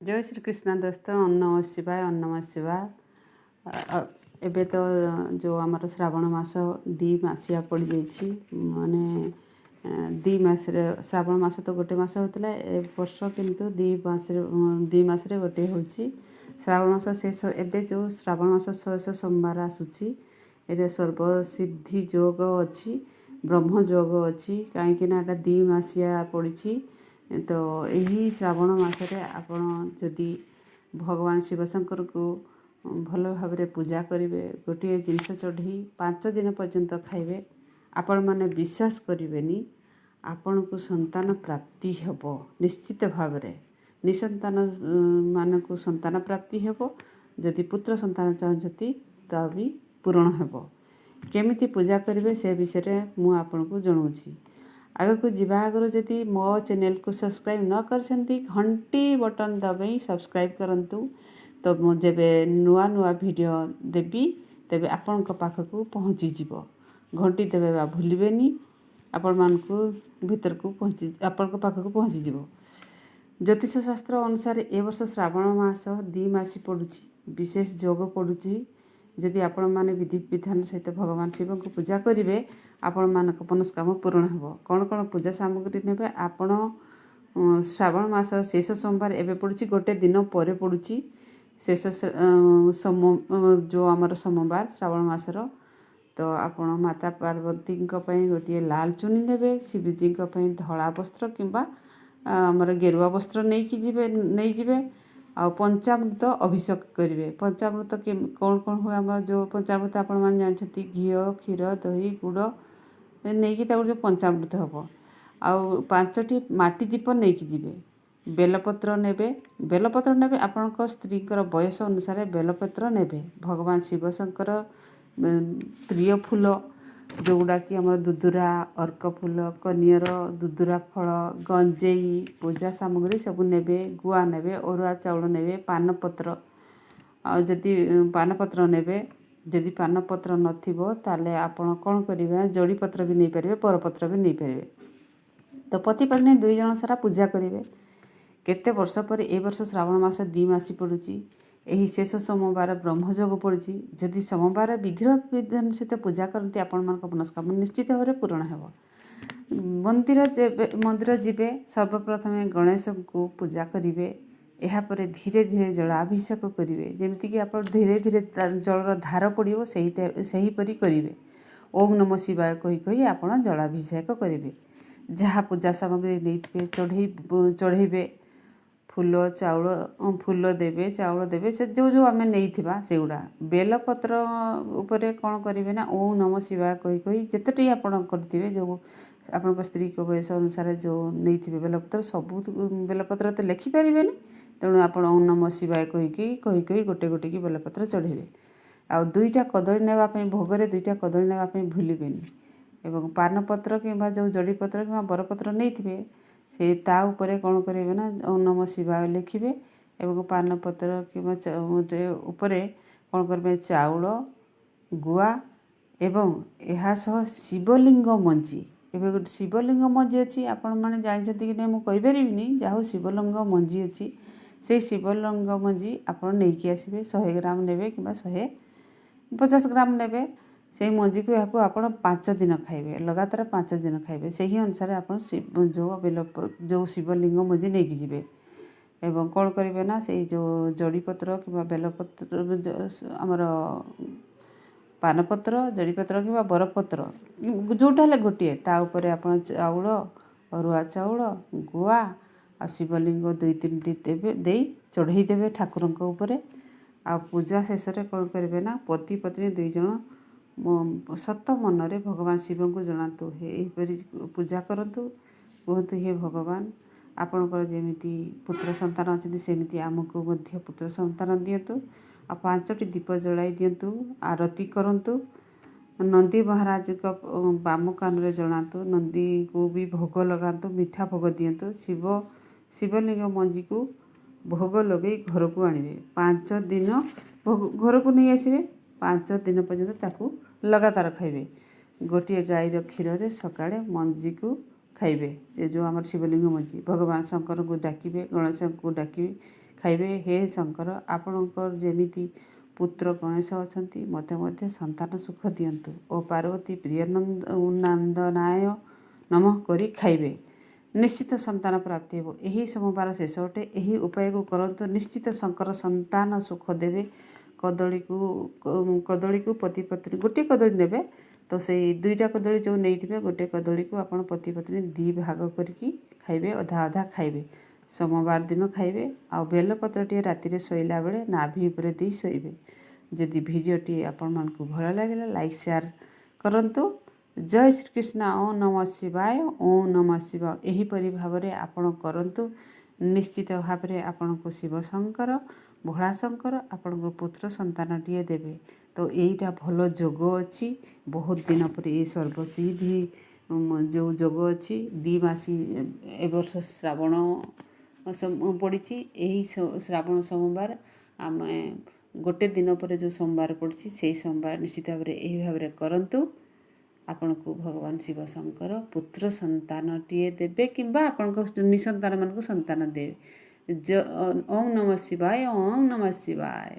ଜୟ ଶ୍ରୀକୃଷ୍ଣ ଦୋସ୍ତ, ଓଁ ନମଃ ଶିବାୟ, ଓଁ ନମଃ ଶିବାୟ। ଏବେ ତ ଯେଉଁ ଆମର ଶ୍ରାବଣ ମାସ 2 ମାସିଆ ପଡ଼ିଯାଇଛି, ମାନେ 2 ମାସରେ। ଶ୍ରାବଣ ମାସ ତ ଗୋଟେ ମାସ ହେଉଥିଲା, ଏ ବର୍ଷ କିନ୍ତୁ 2 ମାସରେ ଗୋଟିଏ ହେଉଛି। ଶ୍ରାବଣ ମାସ ଶେଷ, ଏବେ ଯେଉଁ ଶ୍ରାବଣ ମାସ ଶେଷ ସୋମବାର ଆସୁଛି, ଏଇଟା ସର୍ବସିଦ୍ଧି ଯୋଗ ଅଛି, ବ୍ରହ୍ମ ଯୋଗ ଅଛି, କାହିଁକିନା ଏଇଟା 2 ମାସିଆ ପଡ଼ିଛି। ତ ଏହି ଶ୍ରାବଣ ମାସରେ ଆପଣ ଯଦି ଭଗବାନ ଶିବଶଙ୍କରଙ୍କୁ ଭଲ ଭାବରେ ପୂଜା କରିବେ, ଗୋଟିଏ ଜିନିଷ ଚଢ଼େଇ 5 ଦିନ ପର୍ଯ୍ୟନ୍ତ ଖାଇବେ, ଆପଣମାନେ ବିଶ୍ୱାସ କରିବେନି, ଆପଣଙ୍କୁ ସନ୍ତାନ ପ୍ରାପ୍ତି ହେବ ନିଶ୍ଚିତ ଭାବରେ। ନିସନ୍ତାନ ମାନଙ୍କୁ ସନ୍ତାନ ପ୍ରାପ୍ତି ହେବ। ଯଦି ପୁତ୍ର ସନ୍ତାନ ଚାହୁଁଛନ୍ତି, ତା ବି ପୂରଣ ହେବ। କେମିତି ପୂଜା କରିବେ, ସେ ବିଷୟରେ ମୁଁ ଆପଣଙ୍କୁ ଜଣାଉଛି। ଆଗକୁ ଯିବା ଆଗରୁ ଯଦି ମୋ ଚ୍ୟାନେଲକୁ ସବସ୍କ୍ରାଇବ୍ ନ କରିଛନ୍ତି, ଘଣ୍ଟି ବଟନ୍ ଦବାଇ ସବସ୍କ୍ରାଇବ୍ କରନ୍ତୁ। ତ ମୁଁ ଯେବେ ନୂଆ ନୂଆ ଭିଡ଼ିଓ ଦେବି, ତେବେ ଆପଣଙ୍କ ପାଖକୁ ପହଞ୍ଚିଯିବ। ଘଣ୍ଟି ଦେବେ ବା ଭୁଲିବେନି, ଆପଣମାନଙ୍କୁ ଭିତରକୁ ପହଞ୍ଚି ଆପଣଙ୍କ ପାଖକୁ ପହଞ୍ଚିଯିବ। ଜ୍ୟୋତିଷ ଶାସ୍ତ୍ର ଅନୁସାରେ ଏ ବର୍ଷ ଶ୍ରାବଣ ମାସ 2 ମାସି ପଡ଼ୁଛି, ବିଶେଷ ଯୋଗ ପଡ଼ୁଛି। ଯଦି ଆପଣମାନେ ବିଧି ବିଧାନ ସହିତ ଭଗବାନ ଶିବଙ୍କୁ ପୂଜା କରିବେ, ଆପଣମାନଙ୍କ ମନସ୍କାମ ପୂରଣ ହେବ। କ'ଣ କ'ଣ ପୂଜା ସାମଗ୍ରୀ ନେବେ ଆପଣ? ଶ୍ରାବଣ ମାସ ଶେଷ ସୋମବାର ଏବେ ପଡ଼ୁଛି, ଗୋଟେ ଦିନ ପରେ ପଡ଼ୁଛି ଶେଷ ସୋମ, ଯେଉଁ ଆମର ସୋମବାର ଶ୍ରାବଣ ମାସର। ତ ଆପଣ ମାତା ପାର୍ବତୀଙ୍କ ପାଇଁ ଗୋଟିଏ ଲାଲ ଚୁନି ନେବେ, ଶିବଜୀଙ୍କ ପାଇଁ ଧଳା ବସ୍ତ୍ର କିମ୍ବା ଆମର ଗେରୁଆ ବସ୍ତ୍ର ନେଇକି ଯିବେ, ନେଇଯିବେ। ଆଉ ପଞ୍ଚାମୃତ ଅଭିଷେକ କରିବେ। ପଞ୍ଚାମୃତ କ'ଣ କ'ଣ ହୁଏ? ଆମର ଯେଉଁ ପଞ୍ଚାମୃତ ଆପଣମାନେ ଜାଣିଛନ୍ତି, ଘିଅ, କ୍ଷୀର, ଦହି, ଗୁଡ଼ ନେଇକି ତାକୁ ଯେଉଁ ପଞ୍ଚାମୃତ ହେବ। ଆଉ 5ଟି ମାଟି ଦୀପ ନେଇକି ଯିବେ। ବେଲପତ୍ର ନେବେ, ବେଲପତ୍ର ନେବେ, ଆପଣଙ୍କ ସ୍ତ୍ରୀଙ୍କର ବୟସ ଅନୁସାରେ ବେଲପତ୍ର ନେବେ। ଭଗବାନ ଶିବଶଙ୍କର ପ୍ରିୟ ଫୁଲ ଯେଉଁଗୁଡ଼ାକି ଆମର ଦୁଦୁରା, ଅର୍କ ଫୁଲ, କନିଅର, ଦୁଦୁରା ଫଳ, ଗଞ୍ଜେଇ, ପୂଜା ସାମଗ୍ରୀ ସବୁ ନେବେ। ଗୁଆ ନେବେ, ଅରୁଆ ଚାଉଳ ନେବେ, ପାନପତ୍ର, ଆଉ ଯଦି ପାନପତ୍ର ନେବେ। ଯଦି ପାନପତ୍ର ନଥିବ, ତାହେଲେ ଆପଣ କ'ଣ କରିବେ ନା ଜଡ଼ିପତ୍ର ବି ନେଇପାରିବେ, ବରପତ୍ର ବି ନେଇପାରିବେ। ତ ପତି ପତ୍ନୀ 2 ଜଣ ସାରା ପୂଜା କରିବେ। କେତେ ବର୍ଷ ପରେ ଏ ବର୍ଷ ଶ୍ରାବଣ ମାସ 2 ମାସି ପଡ଼ୁଛି। ଏହି ଶେଷ ସୋମବାର ବ୍ରହ୍ମଯୋଗ ପଡ଼ୁଛି। ଯଦି ସୋମବାର ବିଧିର ବିଧାନ ସହିତ ପୂଜା କରନ୍ତି, ଆପଣମାନଙ୍କ ମନସ୍କାମନା ନିଶ୍ଚିତ ଭାବରେ ପୂରଣ ହେବ। ମନ୍ଦିର ଯେବେ ମନ୍ଦିର ଯିବେ, ସର୍ବପ୍ରଥମେ ଗଣେଶଙ୍କୁ ପୂଜା କରିବେ। ଏହାପରେ ଧୀରେ ଧୀରେ ଜଳାଭିଷେକ କରିବେ। ଯେମିତିକି ଆପଣ ଧୀରେ ଧୀରେ ଜଳର ଧାର ପଡ଼ିବ, ସେହିପରି କରିବେ। ଓಂ ନମ ଶିବାୟ କହି କହି ଆପଣ ଜଳାଭିଷେକ କରିବେ। ଯାହା ପୂଜା ସାମଗ୍ରୀ ନେଇଥିବେ, ଚଢ଼େଇବେ। ଫୁଲ, ଚାଉଳ, ଫୁଲ ଦେବେ, ଚାଉଳ ଦେବେ, ସେ ଯେଉଁ ଯେଉଁ ଆମେ ନେଇଥିବା ସେଗୁଡ଼ା। ବେଲପତ୍ର ଉପରେ କ'ଣ କରିବେ ନା ଓଁ ନମ ଶିବାୟ କହି କହି ଯେତେଟି ଆପଣ କରିଥିବେ, ଯେଉଁ ଆପଣଙ୍କ ସ୍ତ୍ରୀଙ୍କ ବୟସ ଅନୁସାରେ ଯେଉଁ ନେଇଥିବେ ବେଲପତ୍ର, ସବୁ ବେଲପତ୍ର ତ ଲେଖିପାରିବେନି, ତେଣୁ ଆପଣ ଓଁ ନମ ଶିବାୟ କହିକି କହି କହି ଗୋଟେ ଗୋଟେକି ବେଲପତ୍ର ଚଢ଼େଇବେ। ଆଉ 2ଟା କଦଳୀ ନେବା ପାଇଁ, ଭୋଗରେ 2ଟା କଦଳୀ ନେବା ପାଇଁ ଭୁଲିବେନି। ଏବଂ ପାନପତ୍ର କିମ୍ବା ଯେଉଁ ଜଡ଼ିପତ୍ର କିମ୍ବା ବରପତ୍ର ନେଇଥିବେ, ସେ ତା ଉପରେ କ'ଣ କରିବେ ନା ଓଁ ନମ ଶିବାୟ ଲେଖିବେ। ଏବଂ ପାନପତ୍ର କିମ୍ବା ଉପରେ କ'ଣ କରିବେ? ଚାଉଳ, ଗୁଆ ଏବଂ ଏହା ସହ ଶିବଲିଙ୍ଗ ମଞ୍ଜି। ଏବେ ଗୋଟେ ଶିବଲିଙ୍ଗ ମଞ୍ଜି ଅଛି, ଆପଣମାନେ ଜାଣିଛନ୍ତି କି ନାହିଁ ମୁଁ କହିପାରିବିନି। ଯାହା ହଉ, ଶିବଲିଙ୍ଗ ମଞ୍ଜି ଅଛି। ସେଇ ଶିବଲିଙ୍ଗ ମଞ୍ଜି ଆପଣ ନେଇକି ଆସିବେ। 100 ଗ୍ରାମ ନେବେ କିମ୍ବା 150 ଗ୍ରାମ ନେବେ। ସେଇ ମଞ୍ଜିକୁ, ଏହାକୁ ଆପଣ 5 ଦିନ ଖାଇବେ, ଲଗାତାର 5 ଦିନ ଖାଇବେ। ସେହି ଅନୁସାରେ ଆପଣ ଯେଉଁ ବେଲ, ଯେଉଁ ଶିବଲିଙ୍ଗ ମଞ୍ଜି ନେଇକି ଯିବେ। ଏବଂ କ'ଣ କରିବେ ନା ସେଇ ଯେଉଁ ଜଡ଼ିପତ୍ର କିମ୍ବା ବେଲପତ୍ର, ଆମର ପାନପତ୍ର, ଜଡ଼ିପତ୍ର କିମ୍ବା ବରପତ୍ର, ଯେଉଁଟା ହେଲେ ଗୋଟିଏ, ତା ଉପରେ ଆପଣ ଚାଉଳ, ଅରୁଆ ଚାଉଳ, ଗୁଆ ଆଉ ଶିବଲିଙ୍ଗ ଦୁଇ ତିନିଟି ଦେବେ, ଦେଇ ଚଢ଼େଇ ଦେବେ ଠାକୁରଙ୍କ ଉପରେ। ଆଉ ପୂଜା ଶେଷରେ କ'ଣ କରିବେ ନା ପତି ପତ୍ନୀ 2 ଜଣ ସତ ମନରେ ଭଗବାନ ଶିବଙ୍କୁ ଜଣାନ୍ତୁ, ଏହିପରି ପୂଜା କରନ୍ତୁ। କୁହନ୍ତୁ, ହେ ଭଗବାନ, ଆପଣଙ୍କର ଯେମିତି ପୁତ୍ର ସନ୍ତାନ ଅଛନ୍ତି, ସେମିତି ଆମକୁ ମଧ୍ୟ ପୁତ୍ର ସନ୍ତାନ ଦିଅନ୍ତୁ। ଆଉ 5ଟି ଦୀପ ଜଳାଇ ଦିଅନ୍ତୁ, ଆରତି କରନ୍ତୁ। ନନ୍ଦୀ ମହାରାଜଙ୍କ ବାମ କାନରେ ଜଣାନ୍ତୁ, ନନ୍ଦୀଙ୍କୁ ବି ଭୋଗ ଲଗାନ୍ତୁ, ମିଠା ଭୋଗ ଦିଅନ୍ତୁ। ଶିବଲିଙ୍ଗ ମଞ୍ଜିକୁ ଭୋଗ ଲଗାଇ ଘରକୁ ଆଣିବେ। 5 ଦିନ ଭୋଗ ଘରକୁ ନେଇ ଆସିବେ। 5 ଦିନ ପର୍ଯ୍ୟନ୍ତ ତାକୁ ଲଗାତାର ଖାଇବେ। ଗୋଟିଏ ଗାଈର କ୍ଷୀରରେ ସକାଳେ ମଞ୍ଜିକୁ ଖାଇବେ, ଯେ ଯେଉଁ ଆମର ଶିବଲିଙ୍ଗ ମଞ୍ଜି। ଭଗବାନ ଶଙ୍କରଙ୍କୁ ଡାକିବେ, ଗଣେଶଙ୍କୁ ଡାକିବେ, ଖାଇବେ। ହେ ଶଙ୍କର, ଆପଣଙ୍କର ଯେମିତି ପୁତ୍ର ଗଣେଶ ଅଛନ୍ତି, ମୋତେ ମଧ୍ୟ ସନ୍ତାନ ସୁଖ ଦିଅନ୍ତୁ ଓ ପାର୍ବତୀ ପ୍ରିୟନନ୍ଦନାୟ ନମଃ କରି ଖାଇବେ। ନିଶ୍ଚିତ ସନ୍ତାନ ପ୍ରାପ୍ତି ହେବ। ଏହି ସୋମବାର ଶେଷ ଅଟେ। ଏହି ଉପାୟକୁ କରନ୍ତୁ, ନିଶ୍ଚିତ ଶଙ୍କର ସନ୍ତାନ ସୁଖ ଦେବେ। କଦଳୀକୁ ପତି ପତ୍ନୀ ଗୋଟିଏ କଦଳୀ ନେବେ। ତ ସେଇ 2ଟା କଦଳୀ ଯେଉଁ ନେଇଥିବେ, ଗୋଟେ କଦଳୀକୁ ଆପଣ ପତି ପତ୍ନୀ 2 ଭାଗ କରିକି ଖାଇବେ, ଅଧା ଅଧା ଖାଇବେ। ସୋମବାର ଦିନ ଖାଇବେ। ଆଉ ବେଲପତ୍ରଟିଏ ରାତିରେ ଶୋଇଲା ବେଳେ ନାଭି ଉପରେ ଦେଇ ଶୋଇବେ। ଯଦି ଭିଡ଼ିଓଟି ଆପଣମାନଙ୍କୁ ଭଲ ଲାଗିଲା, ଲାଇକ୍ ସେୟାର କରନ୍ତୁ। ଜୟ ଶ୍ରୀକୃଷ୍ଣ। ଓଁ ନମଃ ଶିବାୟ, ଓଁ ନମଃ ଶିବ। ଏହିପରି ଭାବରେ ଆପଣ କରନ୍ତୁ, ନିଶ୍ଚିତ ଭାବରେ ଆପଣଙ୍କୁ ଶିବଶଙ୍କର, ଭୋଳାଶଙ୍କର ଆପଣଙ୍କୁ ପୁତ୍ର ସନ୍ତାନଟିଏ ଦେବେ। ତ ଏଇଟା ଭଲ ଯୋଗ ଅଛି। ବହୁତ ଦିନ ପରେ ଏଇ ସର୍ବସିଦ୍ଧି ଯେଉଁ ଯୋଗ ଅଛି, 2 ମାସି ଏ ବର୍ଷ ଶ୍ରାବଣ ପଡ଼ିଛି। ଏହି ଶ୍ରାବଣ ସୋମବାର, ଆମେ ଗୋଟେ ଦିନ ପରେ ଯେଉଁ ସୋମବାର ପଡ଼ିଛି, ସେଇ ସୋମବାର ନିଶ୍ଚିତ ଭାବରେ ଏହି ଭାବରେ କରନ୍ତୁ। ଆପଣଙ୍କୁ ଭଗବାନ ଶିବ ଶଙ୍କର ପୁତ୍ର ସନ୍ତାନଟିଏ ଦେବେ କିମ୍ବା ଆପଣଙ୍କ ନିସନ୍ତାନମାନଙ୍କୁ ସନ୍ତାନ ଦେବେ। ଓଁ ନମଃ ଶିବାୟ, ଓଁ ନମଃ ଶିବାୟ।